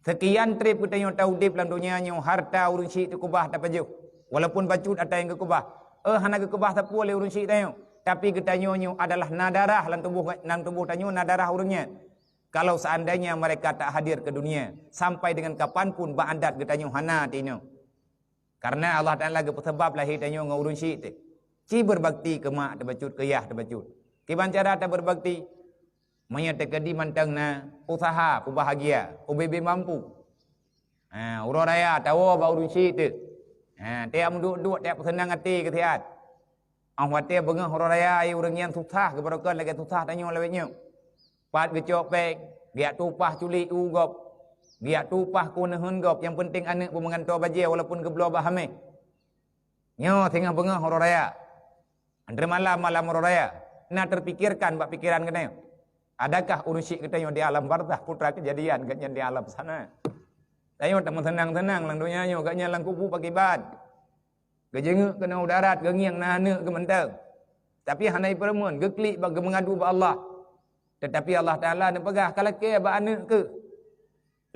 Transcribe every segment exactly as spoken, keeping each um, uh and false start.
Seukian treb geutanyoe taudeb lam donya nyoe, harta ureuëng syik teukeubah tapajoh. Walaupun bacut ata nyang geukeubah, eh, hana geukeubah sapeue lé ureuëng syik tanyoe. Tapi geutanyoe nyoe adalah na darah lam tuboh, lam tuboh tanyoe na darah ureuëng nyan. Kalau seandainya mereka tak hadir ke dunia, sampai dengan kapan pun bak adat geutanyoe hana tinoe. Karena Allah Taala geupeusabab lahé tanyoe ngon ureuëng syik teuh. Ci berbakti keu mak teubacut, keu yah teubacut. Kiban cara taberbakti? Meunyoe teukeudi mantong na usaha peubahagia, ubé-bé mampu. Ha, uroe raya tawoe bak ureuëng syik teuh. Ha, tiap meuduek-duek, tiap peuseunang até keu siat. Óh watée beungoh uroe raya, ureuëng nyan susah geubarokon lagée susah tanyoe lawét nyoe. Pat geucok péng, geujak tupaih culik u gob, geujak tupaih keuneuen gob, nyang penting aneuëk beumeugantoe bajée walaupun geubloe bak haméh. Nyoe singoh beungoh uroe raya. Antre malam, malam uroe raya, na terpikirkan bak pikiran geutanyoe, adakah ureuëng syik geutanyoe di alam barzakh, putra kejadian geuhnyan di alam sana? Tanyoe tameuseunang-seunang lam donya nyoe, geuhnyan lam kubu pakiban. Geujeungeuk keunoe u darat, geungieng na aneuëk geuh mantong. Tapi hana ipeureumeun, geuklik bak, geumeungadu bak Allah. Tetapi Allah Taala neupeugah, "Ka lakée bak aneuëk keuh.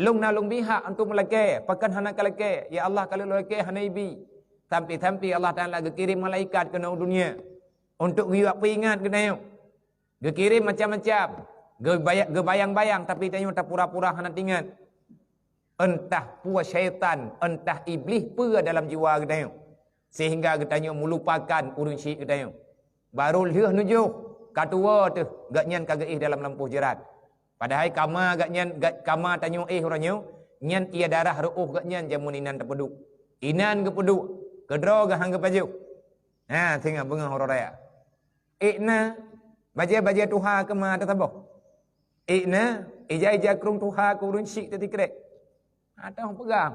Lôn na lôn bri hak untuk meulakée, pakon hana ka lakée? Ya Allah, ka lôn lakée hana ibi." Sampai-sampai Allah Taala geukirém malaikat keunoe u dunia untuk geuyue peuingat geutanyoe. Geukirém macam-macam, geubaya-, geubayang-bayang, tapi tanyoe tapura-pura hana teuingat. Entah peue syaitan, entah iblih peue dalam jiwa geutanyoe, sehingga geutanyoe meulupakan ureuëng syik geutanyoe. Barô lheueh neujôh, ka tuwoe teuh, geuhnyan ka geuéh dalam lampôh jeurat. Padahai kama geuhnyan, ga-, kama tanyoe éh uroe nyoe, nyan ie darah reuôh geuhnyan jameun inan tapeuduek. Inan geupeuduek, keudroe geuh han geupajoh. Ha, singoh beungoh uroe raya. Ék na bajée-bajée tuha keu ma teusaboh. Ék na ija-ija krueng tuha keu ureuëng syik teusikrek. Atawa peugah,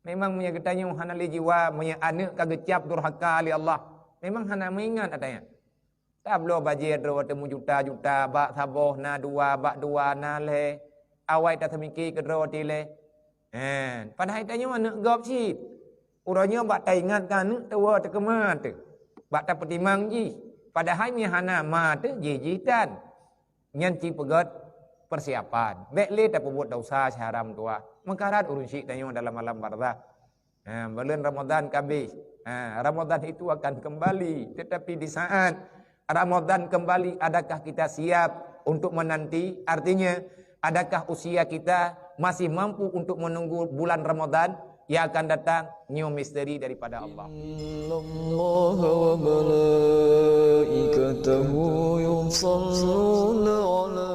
memang meunyoe geutanyoe hana lé jiwa, meunyoe aneuëk ka geucab durhaka lé Allah, memang hana meuingat ata nyan. Tabloe bajée droe teuh meujuta-juta, bak saboh na dua, bak dua na lhée, awai taseumike keudroe tilée. Hen, padahai tanyoe aneuëk gob cit. Uroe nyoe bak taingat keu aneuëk tuwoe teuh keu ma teuh, bak tapeutimang jih. Padahai meunyoe hana ma teuh, jih-jih tan. Nyan ci peugét persiapan. Bék lé tapeubuet desya siharam tuah. Meukarat ureuëng syik tanyoe dalam alam barzakh. Ha, buleuen Ramadan ka habéh. Ha, Ramadan itu akan kembali. Tetapi di saat Ramadan kembali, adakah kita siap untuk menanti? Artinya, adakah usia kita masih mampu untuk menunggu bulan Ramadan yang akan datang? Nyoe misteri daripada Allah. إن الله وملائكته يصلون على